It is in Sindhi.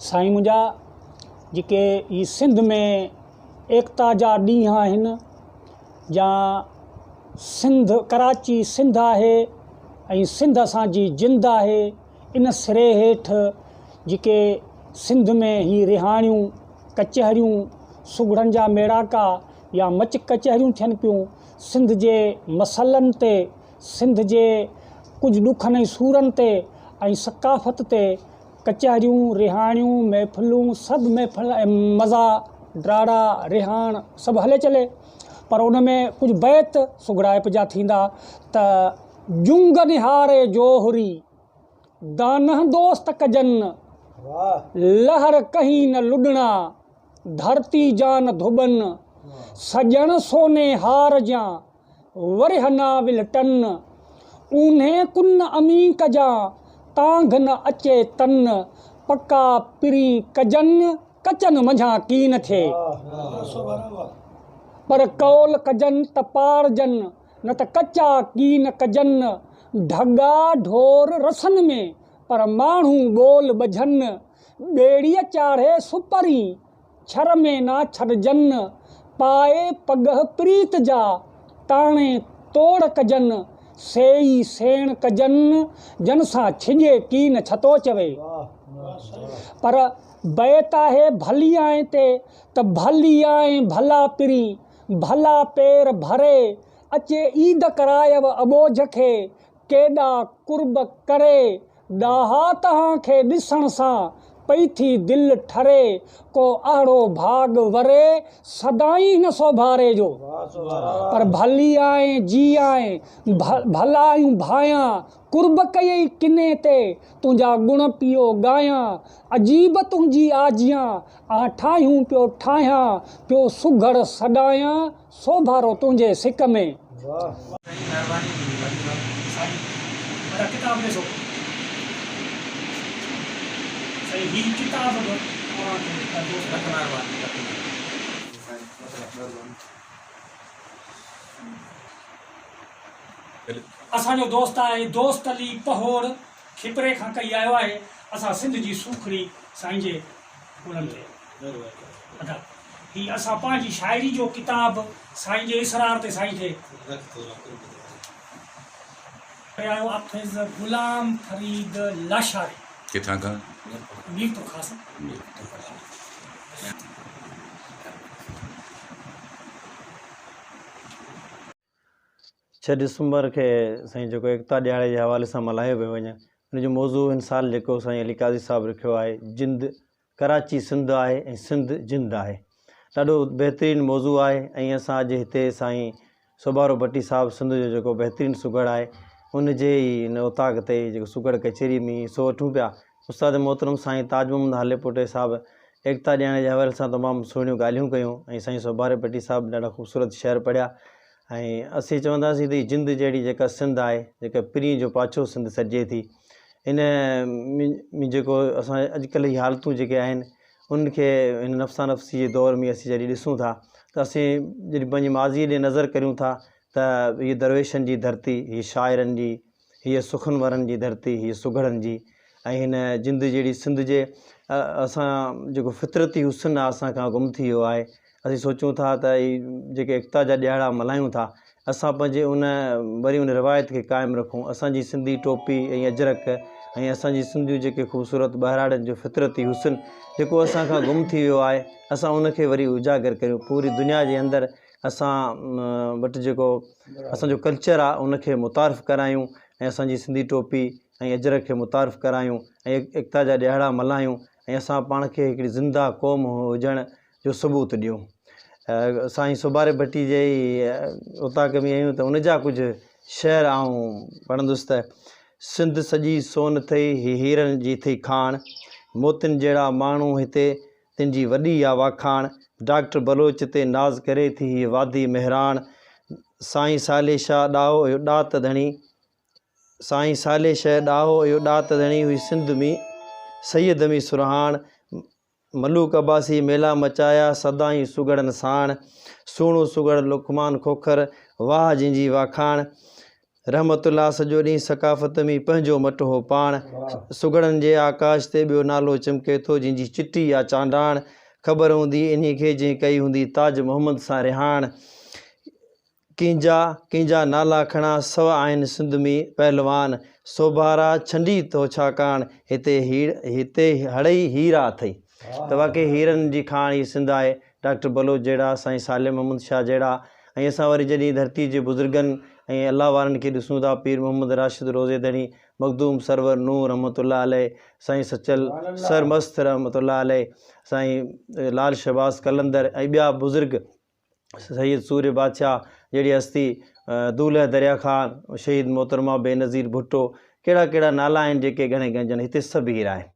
سائين منهنجا جيڪي هي سنڌ ۾ ايڪتا جا ڏينهن آهن يا سنڌ ڪراچي سنڌ آهي ۽ سنڌ اسان جي جند آهي ان سري هيٺ جيڪي سنڌ ۾ هي رهاڻيون ڪچهريون سگهڙن جا ميڙاڪا يا مچ ڪچهريون ٿين پيون سنڌ جي مسئلن تي سنڌ جي ڪجهه ڏکن ۽ سورن تي ۽ ثقافت تي ڪچهريون، رهاڻيون، محفلون سڀ محفل ۽ مزا، ڊراڙا، رهاڻ سڀ هلي چلي پر ان ۾ ڪجهه بيت سگهڙائپ جا ٿيندا ته جنگ نهاري جوهري، دانهن دوست ڪجن، لهر ڪهين نه لڏڻا، ڌرتي جان ڌوٻن، سڄڻ سوني هار جيان، ورهه نا ولٽن، اونهي ڪن امين ڪجان، تانگهه نه اچي تن، پڪا پرين ڪجن، ڪچن منجهان ڪين ٿئي. پر قول ڪجن ته پاڙجن، نه ته ڪچا ڪين ڪجن، ڍڳا ڍور رسن ۾، پر ماڻهو ٻول ٻجهن، ٻيڙيء چاڙهي سپرين، ڇر ۾ نا ڇڏجن، پائي پڳهه پريت جا، تاڻي توڙ ڪجن، سي ئي سيڻ ڪجن، جن سان ڇڄي ڪين ڇتو چوي. پر بيت آهي ڀلي آئين تي ته ڀلي آئين ڀلا پرين، ڀلا پير ڀري، اچي عيد ڪرايو اٻوجهه کي، ڪيڏا قرب ڪري، ڏاها توهان کي ڏسڻ سان پئي ٿي دل ٺري، ڪو اهڙو ڀاڳ وري سدائين هن سوڀاري جو. پر ڀلي آئين جي آئين، ڀلايون ڀايان، قرب ڪيئي ڪني تي، تنهنجا گڻ پيو ڳايان، عجيب تنهنجي آجيان، آ ٺاهيون پيو ٺاهيان، پيو سگهڙ سڏايان، سوڀارو تنهنجي سڪ ۾. سائين مهرباني سائين وڏا ڪتاب ڏسو سائين هي ڪتاب به اوهان کي دوست لک مهرباني لک مهرباني. اسان جو دوست آهي دوست علي پهوڙ کپري کان ڪهي آيو آهي اسان سنڌ جي سوکڙي سائين جي انهن تي ادا هي اسان پنهنجي شاعري جو ڪتاب سائين جي اصرار تي سائين کي آيو حافظ غلام فريد لاشاري ڪٿان کان؟ ميرپور خاص. ڇهه ڊسمبر کي سائين جيڪو ايڪتا ڏهاڙي جي حوالي سان ملهايو پيو وڃي ان جو موضوع هن سال جيڪو سائين علي قاضي صاحب رکيو آهي جند ڪراچي سنڌ آهي ۽ سنڌ جند آهي ڏاڍو بهترين موضوع آهي ۽ اسان اڄ هتي سائين سوڀارو ڀٽي صاحب سنڌ جو جيڪو بهترين سگهڙ آهي ان جي ئي ان اوطاق تي جيڪو سگهڙ ڪچهري ۾ حصو وٺون پيا استاد محترم سائين تاج محمد هاليپوٽي صاحب ايڪتا ڏهاڙي جي حوالي سان تمام سهڻيون ڳالهيون ڪيون ۽ سائين سوڀاري ڀٽي صاحب ڏاڍا خوبصورت شعر پڙهيا ۽ اسين چونداسين ته هي جند جهڙي جيڪا سنڌ آهي، جيڪا پرينء جو پاڇو سنڌ سڏجي ٿي، ان ۾ جيڪو اسان اڄڪلهه جي حالتون جيڪي آهن، انهن کي هن نفسا نفسي جي دور ۾ اسين جڏهن ڏسون ٿا ته اسين جڏهن پنهنجي ماضيء ڏي نظر ڪريون ٿا ته هيء درويشن جي ڌرتي، هيء شاعرن جي، هيء سخنورن جي ڌرتي، هيء سگهڙن جي ۽ هن جند جهڙي سنڌ جي اسان جيڪو فطرتي حسن آهي اسان کان گم ٿي ويو آهي. اسين سوچون ٿا ته هي جيڪي ايڪتا جا ڏهاڙا ملهايون ٿا اسان پنهنجي ان وري ان روايت کي قائم رکون اسان جي سنڌي ٽوپي ۽ اجرڪ ۽ اسان جي سنڌيون جيڪي خوبصورت ٻهراڙين جو فطرتي حسن جيڪو اسان کان گم ٿي ويو آهي اسان ان کي وري اجاگر ڪريون پوري دنيا جي اندر اسان وٽ جيڪو اسان جو ڪلچر آهي ان کي متعارف ڪرايون ۽ اسان جي سنڌي ٽوپي ۽ اجرڪ کي متعارف ڪرايون ۽ ايڪتا جا ڏهاڙا ملهايون ۽ اسان پاڻ کي هڪڙي زنده قوم هجڻ جو ثبوت ڏيون. سائين سوڀاري ڀٽي جي ئي اوطاق ۾ آهيون ته ان جا ڪجهه شعر آئون پڙهندس ته، سنڌ سڄي سون ٿئي، هي هيرن جي ٿئي کاڻ، موتين جهڙا ماڻهو هتي، تن جي وڏي آ واکاڻ، ڊاڪٽر بلوچ تي ناز ڪري ٿي هيء وادي مهراڻ، سائين صالح شاهه ڏاهو اهو ڏات ڌڻي، سائين صالح شاهه ڏاهو اهو ڏات ڌڻي، هئي سنڌ ۾ سيد ۾ سرهاڻ، ملوڪ عباسي ميلا مچايا، سدائين سگهڙن ساڻ. سهڻو سگهڙ لقمان کوکر، واهه جنهن جي واکاڻ. رحمت الله سڄو ڏينهن ثقافت ۾ پنهنجو مٽ هو پاڻ. سگهڙن جي آڪاش تي ٻيو نالو چمڪي ٿو جنهن جي چٽي يا چانڊاڻ. خبر هوندي انهي کي جنهن ڪئي هوندي تاج محمد سان رهاڻ. ڪنهنجا ڪنهنجا نالا کڻان سو آهن سنڌ ۾ پهلوان. سوڀارا ڇنڊي ٿو ڇاڪاڻ هتي هتي هڙئي هيرا اٿئي. ته واقعي هيرن جي کاڻ هي سنڌ آهي. ڊاڪٽر بلوچ جهڙا، سائين صالح محمد شاهه جهڙا ۽ اسان وري جڏهن ڌرتي جي بزرگن ۽ الله وارن کي ڏسون ٿا پير محمد راشد روضي ڌڻي، مخدوم سرور نوح رحمة الله عليه، سائين سچل سرمست رحمة الله عليه، سائين لال شهباز قلندر ۽ ٻيا بزرگ سيد سورهيه بادشاهه جهڙي هستي، دولهه دريا خان، شهيد محترمه بينظير ڀٽو، ڪهڙا ڪهڙا نالا آهن جيڪي ڳڻي ڳڻجن، هتي سڀ هيرا آهن.